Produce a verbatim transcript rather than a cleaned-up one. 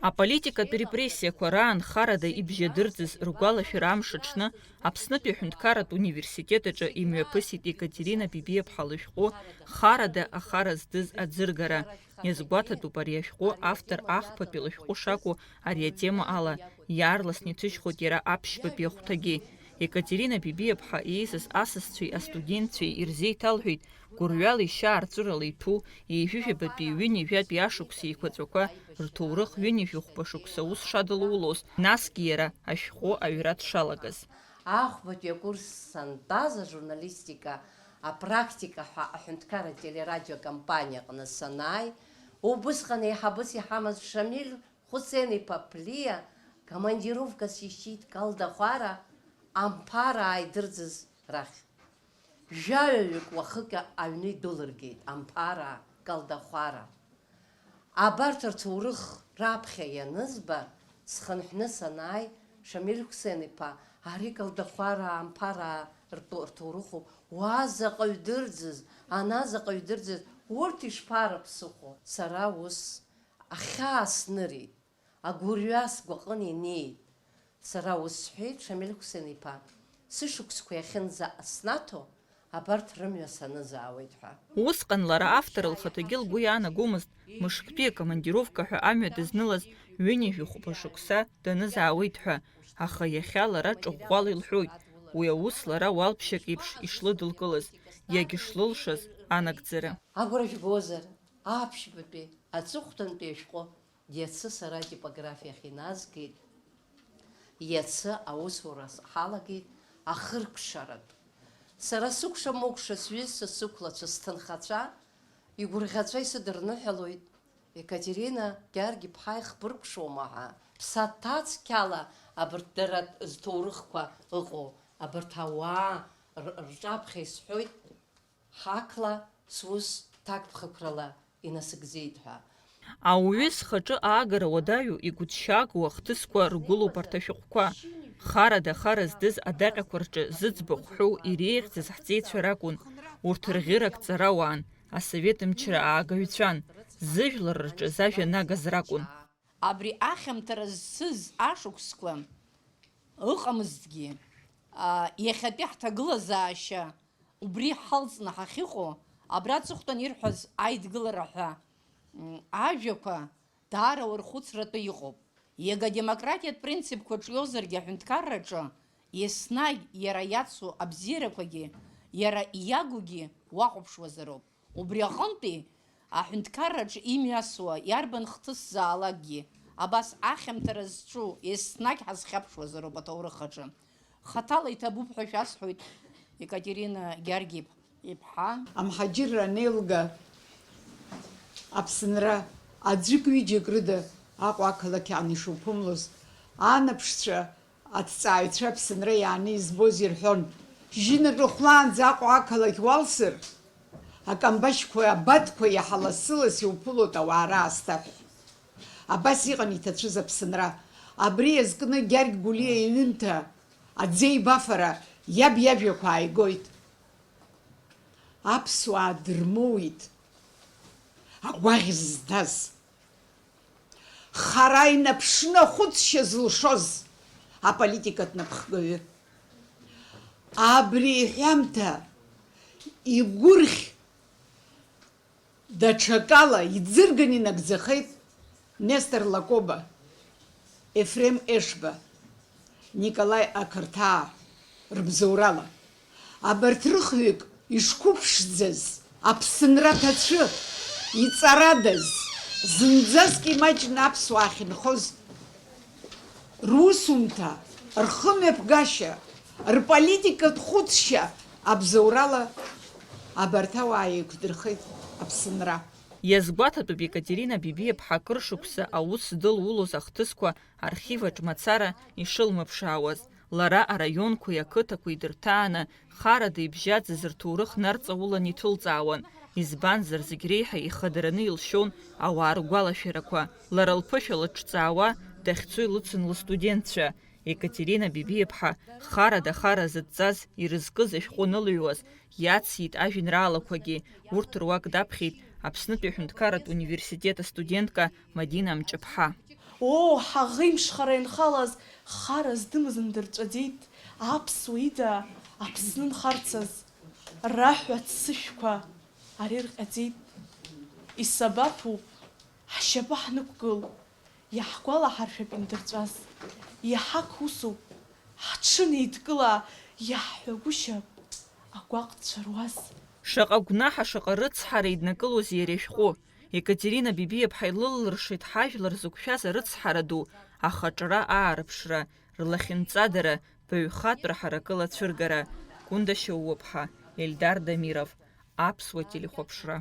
Аполитикатә репрессиақәа раан харада ибжьадырӡыз ргәалашәара амш аҽны Аԥснытәи аҳәынҭқарратә университет аҿы имҩаԥысит Екатерина Бибиаԥҳа лышәҟәы Харада ахара здыз аӡыргара. Иазгәаҭатәуп ари ашәҟәы автор ахԥатәи лышәҟәы шакәу ари атема ала, иаарласны иҭыжьхоит иара аԥшьбатәи ахәҭагьы. Екатерина Бибиаԥҳа еизаз асасцәеи астудентцәеи ирзеиҭалҳәеит гәырҩала ишьаарҵәырала иҭәу, ҩажәижәабатәи ҩынҩажәатәи ашықәс еиқәаҵәақәа рҭоурых ҩынҩажәи хәба шықәса аус шадылулоз, насгьы иара ашәҟәы аҩра дшалагаз. Ахәбатәи акурс сантәаз ажурналистика апрактика ҳәа аҳәынҭқарра телерадиокомпаниа аҟны санааи, убысҟан еиҳабыс иҳамаз Шамиль Хәсен-иԥа Ԥлиа командировкас ишьит Калдахәара амԥара ааидырӡыз рахь. Жәаҩаҩык уахыки аҩны идәылыргеит амԥара, Калдахәара. Абарҭ рҭоурых раԥхьа ианызба, схынҳәны санааи, Шамиль Хәсен-иԥа, ари Калдахәараа амԥараа ртәы-, рҭоурыхуп, уа заҟаҩ дырӡыз, ана заҟаҩ дырӡыз, урҭ ишԥарыԥсыхәо? Сара ус ахьаа снырит, агәырҩа сгәаҟын инеит. Сара ус сҳәеит, Шамиль Хәсен-иԥа, сышықәсқәа иахьынӡа снаҭо, абарҭ рымҩа санызаауеит ҳәа. Усҟан лара автор лхаҭагьы лгәы иаанагомызт, мышктәи акомандировка ҳәа амҩа дызнылаз ҩынҩажәи хәба шықәса данызаауеит ҳәа, аха иахьа лара ҿыӷәӷәала илҳәоит, уи аус лара уалԥшьак еиԥш ишлыдылкылаз, иагьышлылшаз анагӡара. Агәра жәгозар, аԥшьбатәи аҵыхәтәантәи ашәҟәы Иацы сара атипографиахь иназгеит, иацы аусура ҳалагеит ахыркәшаратә. Сара сыкәша-мыкәша, сҩызцәа, сықәлацәа, сҭынхацәа игәырӷьаҵәа исыдырныҳәалоит, Екатерина Георги-иԥҳа ихбыркәшоума ҳәа, ԥсаҭацқьала абарҭ дара зҭоурыхқәа ыҟоу, абарҭ ауаа р-, рҿаԥхьа исҳәоит. Ҳақла сус ҭакԥхықәрала инасыгӡеит ҳәа. Ауаҩы зхаҿы аагара уадаҩу, игәыҭшьаагоу ахҭысқәа ргәылоуп арҭ ашәҟәқәа. Харада ахара здыз адаҟьақәа рҿы зыӡбахә ҳәоу иреиӷьӡаз ҳҵеицәа ракәын. Урҭ рӷьырак ҵарауаан, асовет мчра аагаҩцәан, зыжәлар рҿы зажәа нагаз ракәын. Абри ахьамҭара зцыз ашықәсқәа ыҟамызҭгьы, а, иахьатәи ҳҭагылазаашьа убри ҳалҵны ҳахьыҟоу, абра аҵыхәтәан ирҳәаз аидгылара ҳәа, м, ажәақәа даара уархәыцратәы иҟоуп. Иага адемократиатә принципқәа ҿиозаргьы аҳәынҭқарраҿы еснагь иара иацу абзиарақәагьы, иара иагугьы уахәаԥшуазароуп. Убри аҟынтәи аҳәынҭқарраҿы имҩасуа иарбан хҭысзаалакгьы, абас ахьамҭара зҿу еснагь ҳазхьаԥшуазароуп аҭоурых аҿы. Хаҭала иҭабуп ҳәа шәасҳәоит, Екатерина Георги-иԥҳа. Амҳаџьырра анеилга, Аԥсынра аӡәык-ҩыџьак рыда Аҟәа ақалақь аан ишуԥымлоз, анаԥшцәа, аҭҵааҩцәа Аԥсынра иааны избоз ирҳәон, жьынатәи хәлаанӡа Аҟәа ақалақь уалсыр, акамбашьқәа, абатқәа иаҳа лассы-ласс иуԥылоит ауаа раасҭа ҳәа. Абас иҟан иҭацәыз Аԥсынра. Абри иазкны Гьаргь Гәлиа иҩымҭа, Аӡеибафара, иаб иажәақәа ааигоит. Аԥсуаа дырмоуит агәаӷь зҭаз. Хара инаԥшны ахәыцшьа зылшоз аполитикатә напхгаҩы. Абри иҳәамҭа игәырӷь даҽакала иӡырганы инагӡахеит Нестор Лакоба, Ефрем Ешба, Николаи Ақырҭаа рыбзоурала. Абарҭ рыхҩык ишқәыԥшӡаз, Аԥсынра ҭацәы иҵарадаз, зынӡаск имаҷны аԥсуаа ахьынхоз, русумҭа, рхымҩаԥгашьа, рполитикатә хәыцшьа абзоурала абарҭ ауаа еиқәдырхеит Аԥсынра. Иазгәаҭатәуп Екатерина Бибиаԥҳа акыр шықәса аус дылулоз ахҭысқәа архив аҿы мацара ишылмыԥшаауаз. Лара араионқәеи ақыҭақәеи дырҭааны, харада ибжьаӡыз рҭоурых нарҵаулан иҭылҵаауан, избанзар, зегь реиҳа ихадараны илшьон ауаа ргәалашәарақәа. Лара лԥышәа лыҿҵаауа дахьцо илыцын лыстудентцәа. Екатерина Бибиаԥҳа харада хара зыдҵаз, ирызкыз ашәҟәы анылҩуаз, иациит ажәеинраалақәагьы, урҭ руак даԥхьеит Аԥснытәи аҳәынҭқарратә университет астудентка Мадина Мҷыԥҳа. Оо, ҳаӷеимшхара ианхалаз, хара здымыз ндырҵәаӡеит, аԥсуа ида Аԥсны нхарцаз, раҳәа ццышәқәа ари рҟьаӡеит. Исабаԥуп, ҳшьапы ҳнықәгыл, иаҳгәалаҳаршәап индырҵәаз. Иаҳақ усуп, ҳҽынеидкыла, иаҳҳәагәышьап агәаҟцәа руаз. Шаҟа гәнаҳа, шаҟа рыцҳара иднакылозеи иара ишәҟәы! Екатерина Бибиаԥҳа илылыршеит ҳажәлар зықәшәаз арыцҳара ду, ахаҿра аарԥшра, рлахьынҵадара, баҩхатәра ҳаракыла ацәыргара. Гәында Шьоууаԥҳа, Ельдар Дамиров, Аԥсуа телехәаԥшра.